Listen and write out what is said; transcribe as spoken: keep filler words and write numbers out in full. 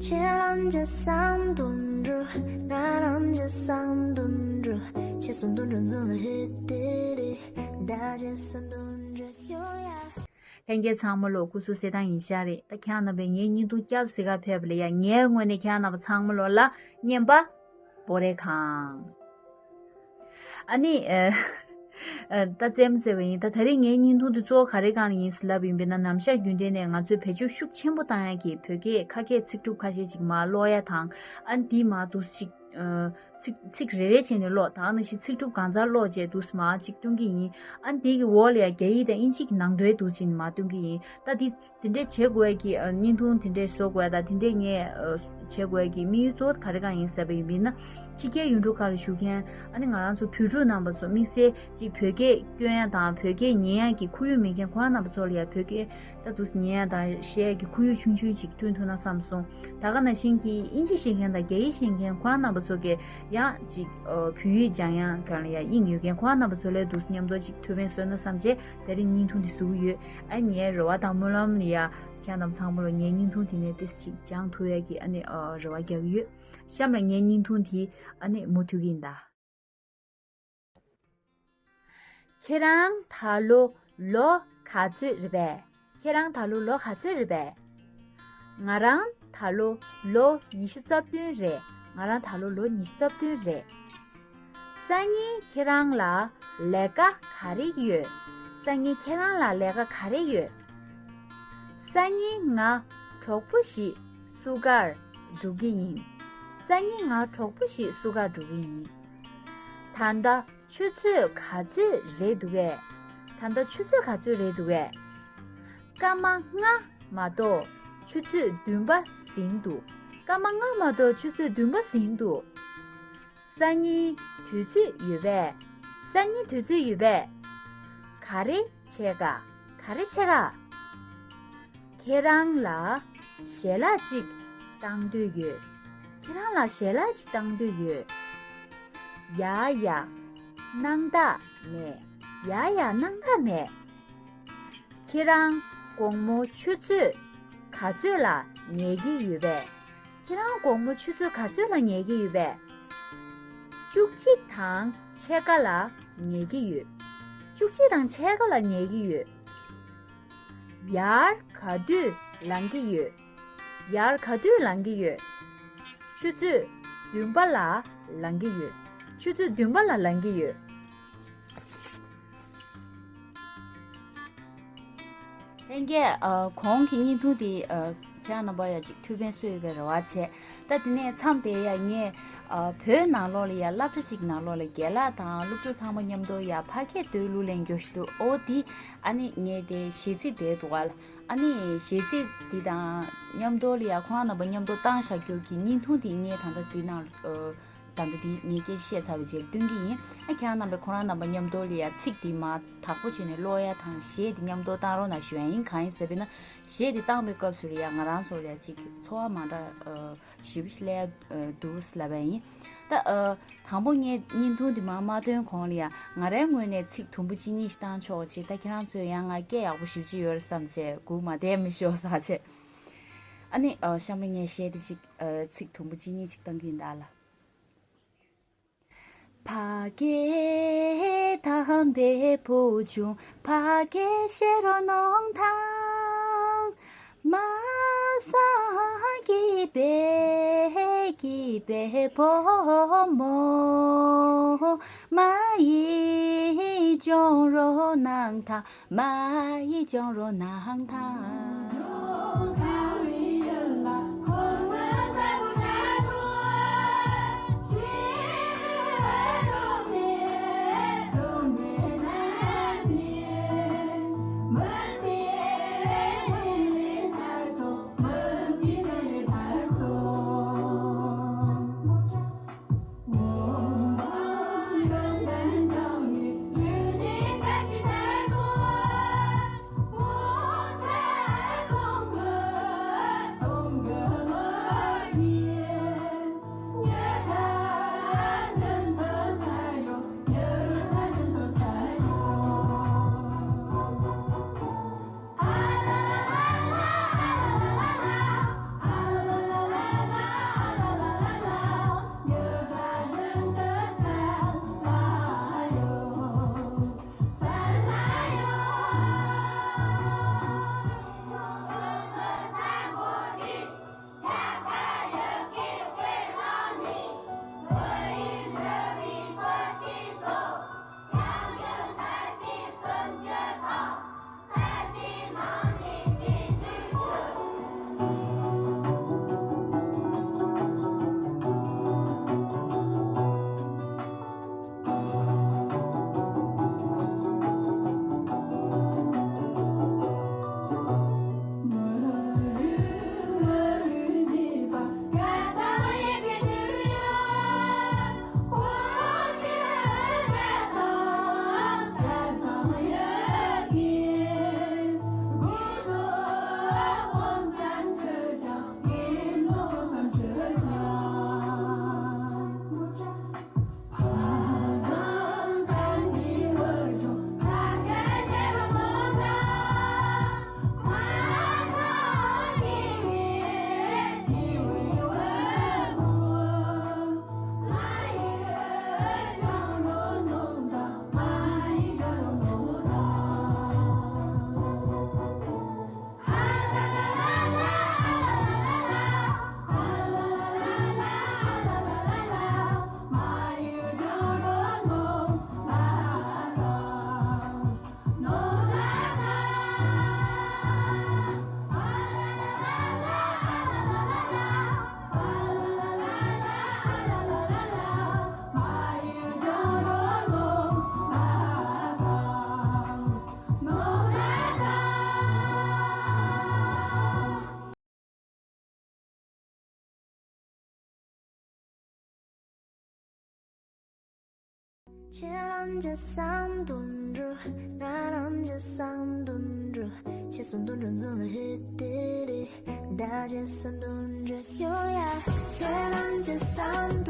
ཁྱེད་རང་གཅིག་བསམ་དོན་འགྲུབ། ང་རང་གཅིག་བསམ་དོན་འགྲུབ། ཁྱེད་བསམ་དོན་འགྲུབ་ཚང་ལ་ཧེ་ཏེ་རེ། ད་ཁྱེད་བསམ་དོན་འགྲུབ་ཡོང་ཡ། ལྷན་རྒྱས་ཚང་མ་ལོ་སྐུ་གཟུགས་གསལ་ཐང་ཡིན་ཤག་རེད། ད་ཁྱེད་རང་རྣམ་པས་ངའི་བརྙན་ཐུང་བསྐྱར་གཟིགས་ག་ཕེབས་པ་ལ་ཡ། ངའི་ངོས་ནས་ཁྱེད་རང་རྣམ་པ་ཚང་མ་ལོ་ལ་རྔན་པ་སྤོ་རེ་གང་། ཨ་ནི། ཨ། ཨ། ད་རྩེད་མོ་རྩེ་བ་ཡིན། ད་ད་རེས་ངའི་བརྙན་ཐུང་འདི་གཙོ་བོ་ག་རེ་སྒང་ལ་ཡིན་ཟེར་ལབ་པ་ཡིན་པས་ན། ནམ་ཞག་རྒྱུན་ལྡན་ནས་ང་ཚོས་བེད་སྤྱོད་ཤུགས་ཆེན་པོ་བཏང་ཡག་གི་བོད་སྐད་ཁ་སྐད་ཚིག་གྲུབ་ཁ་ཤས་ཅིག་མར་ཀློག་ཡ་དང་། ཨ་ནི་དེའི་མར་འདུག་ཅིག་ཨ། ཚིག་ཚིག་རེ་རེ་བྱས་ནས་ཀློག་དང་། ནང་བཞིན་ཚིག་གྲུབ་གང་ཚར་ཀློག་བྱས་འདུག་མར་ཅིག་སྟོན་གྱི་ཡིན། ཨ་ནི་དེ་གི་འོག་ལ་ཡ་རྒྱ་ཡིག་དང་དབྱིན་ཇི་གི་ནང་དོན་འདུག་ཅིག་མར་སྟོན་གྱི་ཡིན། ད་དེ་དེ་འདྲས་བྱེད་དགོས་ཀྱི། ཨ། བརྙན་ཐུང་དེ་འདྲས་བཟོ་དགོས་དང་དེ་འདྲས་ངས། ཨ། བྱེད་དགོས་ཀྱི་དམིགས་ཡུལ་གཙོ་བོ་ག་རེ་སྒང་ཡིན་ཟེར་བ་ཡིན་པས་ན། ཕྱི་རྒྱལ་ཡུལ་གྲུ་ཁག་ལ་བཞུགས་མཁན། ཨ་ནི་ང་རང་ཚོ་བོད་ཕྲུག་རྣམ་པ་ཚོ་དམིགས་བསལ་ཅིག་བོད་སྐད་སྐྱོན་ཡ་དང་བོད་སྐད་ཉན་ཡ་གི་ཁོར་ཡུག་མེད་མཁན་ཁོ་རང་རྣམ་པ་ཚོ་ལ་ཡ་བོད་སྐད་ད་འདུག་ཉན་ཡ་དང་བཤད་ཡ་གི་ཁོར་ཡུག་ཆུང་ཆུང་ཅིག་བསྐྲུན་ཐུབ་ན་བསམ་སོང་། ད་ག་ནང་བཞིན་གྱི་དབྱིན་ཇི་ཤེས་མཁན་དང་རྒྱ་ཡིག་ཤེས་མཁན་ཁོ་རང་རྣམ་པ་ཚོ་གི་ཡང་ཅིག་ཨ། བོད་ཡིག་སྦྱང་ཡ་སྒང་ལ་ཡ་དབྱིངས་ཡོད་མཁན་ཁོ་རང་རྣམ་པ་ཚོ་ལ་འདུག་མཉམ་དུ་ཅིག་ཐུགས་ཕན་གསོས་ན་བསམ་བྱས་དེ་རིང་བརྙན་ཐུང་འདི་བཟོ་གི་ཡོད། ཨ། ངའི་རེ་བ་དང་སྨོན་ལམ་ལ་ཡ། ཁྱེད་རྣམས་ཚང་མ་ལ་ངའི་བརྙན་ཐུང་དེ་ནས་ཏོག་ཙམ་ཅིག་སྦྱང་ཐུབ་ཡ་གི་ཨ་ནི། ཨ། རེ་བ་རྒྱག་གི་ཡོད། གཤམ་ལ་ངའི་བརྙན་ཐུང་དེ་ཨ་ནི་མུ་མཐུད་ཀྱི་ཡིན་ད། ཁྱེད་རང་ད་ལོ་ལོ་ག་ཚོད་རེད་པས། ཁྱེད་རང་ད་ལོ་ལོ་ག་ཚོད་རེད་པས། ང་རང་ད་ལོ་ལོ་ཉི་ཤུ་རྩ་བདུན་རེད། ང་རང་ད་ལོ་ལོ་ཉི་ཤུ་རྩ་བདུན་རེད། སང་ཉིན་ཁྱེད་རང་ལ་ལས་ཀ་ག་རེ་ཡོད། སང་ཉིན་ཁྱེད་རང་ལ་ལས་ཀ་ག་རེ་ཡོད། སང་ཉིན་ང་གྲོགས་པོ་ཞིག་བསུ་གར་འགྲོ་གི་ཡིན། སང་ཉིན་ང་གྲོགས་པོ་ཞིག་བསུ་གར་འགྲོ་གི་ཡིན། ད་ལྟ་ཆུ་ཚོད་ག་ཚོད་རེད་འདུག་གས། ད་ལྟ་ཆུ་ཚོད་ག་ཚོད་རེད་འདུག་གས། སྐར་མ་ལྔ་མ་གཏོགས་ཆུ་ཚོད་བདུན་པ་ཟིན་འདུག་སྐར་མ་ལྔ་མ་གཏོགས་ཆུ་ཚོད་བདུན་པ་ཟིན་འདུག་སང་ཉིན་དུས་ཚོད་ཡོད་པས། སང་ཉིན་དུས་ཚོད་ཡོད་པས། ག་རེ་བྱེད་ག་ག་རེ་བྱེད་ག་ཁྱེད་རང་ལ་ཞལ་ལག་ཅིག་བཏང་འདོད་ཡོད། ཁྱེད་རང་ལ་ཞལ་ལག་ཅིག་བཏང་འདོད་ཡོད། ཡ་ཡ། སྣང་དག་མེད། ཡ་ཡ། སྣང་དག་མེད། ཁྱེད་རང་དགོང་མོ་ཆུ་ཚོད་ག་ཚོད་ལ་ཉལ་གྱི་ཡོད་པས། ཁྱེད་རང་དགོང་མོ་ཆུ་ཚོད་ག་ཚོད་ལ་ཉལ་གྱི་ཡོད་པས། བཅུ་གཅིག་དང་ཕྱེད་ཀ་ལ་ཉལ་གྱི་ཡོད། བཅུ་གཅིག་དང་ཕྱེད་ཀ་ལ་ཉལ་གྱི་ཡོད། ཡར་ག་དུས་ལངས་ཀྱི་ཡོད། ཡར་ག་དུས་ལངས་ཀྱི་ཡོད། ཆུ་ཚོད་བདུན་པ་ལ་ལངས་ཀྱི་ཡོད། ཆུ་ཚོད་བདུན་པ་ལ་ལངས་ཀྱི་ཡོད། ལྷན་རྒྱས། ཨ། གོང་གི་བརྙན་ཐུང་དེ། ཨ། ཁྱེད་རང་རྣམ་པ་ཡ་ཅིག་ཐུགས་ཕན་གསོས་ཡོད་པའི་རེ་བ་བྱས། ད་དེ་ནས་མཚམས་དེ་ཡ་ངས། ཨ། བོད་ནང་ལོགས་ལ་ཡ་སློབ་གྲྭ་གཅིག་ནང་ལོགས་ལ་རྒན་ལགས་དང་སློབ་ཕྲུག་ཚང་མ་མཉམ་དུ་ཡ་ཕ་སྐད་དུ་གླུ་ལེན་རྒྱུ་ཞིག་འདུག་ཨོ་དེ་ཨ་ནི་ངས་དེ་གཞས་ཚིག་དེ་འདུག་ག་ཨ་ནི་གཞས་ཚིག་དེ་དང་མཉམ་དུ་ལ་ཡ་ཁོང་རྣམ་པ་མཉམ་དུ་བཏང་བཞག་རྒྱུ་གི་བརྙན་ཐུང་དེ་ངས་ད་ལྟ་དེ་ནང་། ཨ། ད་ལྟ་འདི་ངས་སྐད་ཆ་བཤད་ཚར་བའི་རྗེས་སྟོན་གྱི་ཡིན། ཨ། ཁྱེད་རང་རྣམ་པས་ཁོ་རང་རྣམ་པ་མཉམ་དུ་ལ་ཡ་ཚིག་འདི་མར་དག་པོ་བྱས་ནས་ཀློག་ཡ་དང་གཞས་འདི་མཉམ་དུ་བཏང་རོགས་གནང་ཞུ་ཡ་ཡིན། གང་ཡིན་ཟེར་བས་ན་གཞས་འདི་བཏང་བའི་སྐབས་སུ་ལ་ཡ་ང་རང་ཚོ་ལ་ཡ་ཅིག་ཚོར་བ་མ་འདྲ་ཞེ་པོ་ཞིག་སླེབས་འདུག་ལབ་པ་ཡིན། ད། ཨ། དང་པོ་ངས་བརྙན་ཐུང་འདི་མར་མ་ཐོན་གོང་ལ་ཡ་ང་རའི་ངོས་ནས་ཚིག་དུམ་བུ་གཅིག་གཉིས་ཤིག་བཏང་ཆོག་ཅེས། ད་ཁྱེད་རང་ཚོས་ཡང་ང་སྐད་ཡག་པོ་ཞེ་པོ་ཅིག་ཡོད་རེད་བསམ་བྱས་སྒུག་མ་བསྡད་མི་ཤོག་ཟེར་བྱས། ཨ་ནི། ཨ། གཤམ་ལ་ངས་གཞས་འདི་ཅིག་ཨ། ཚིག་དུམ་བུ་གཅིག་གཉིས་ཅིག་བཏང་གི་ཡིན་ད་ལ། ཕ་སྐད་དམ་པའི་བུ་ཆུང་ཕ་སྐད་བཤད་རོགས་གནང་དང་། མ་སངས་སྐྱིད་པའི་སྐྱིད་པའི་བུ་མོ། མ་ཡིས་སྦྱོང་རོགས་གནང་དང་། མ་ཡིས་སྦྱོང་རོགས་གནང་དང་། ཁྱེད་རང་ཅི་བསམ་དོན་འགྲུབ། ང་རང་ཅི་བསམ་དོན་འགྲུབ། ཁྱེད་བསམ་དོན་འགྲུབ་ཚང་ལ་ཧེ་ཏེ་རེ། ད་ཁྱེད་བསམ་དོན་འགྲུབ་ཡོད་ཡ། ཁྱེད་རང་ཅི་བསམ་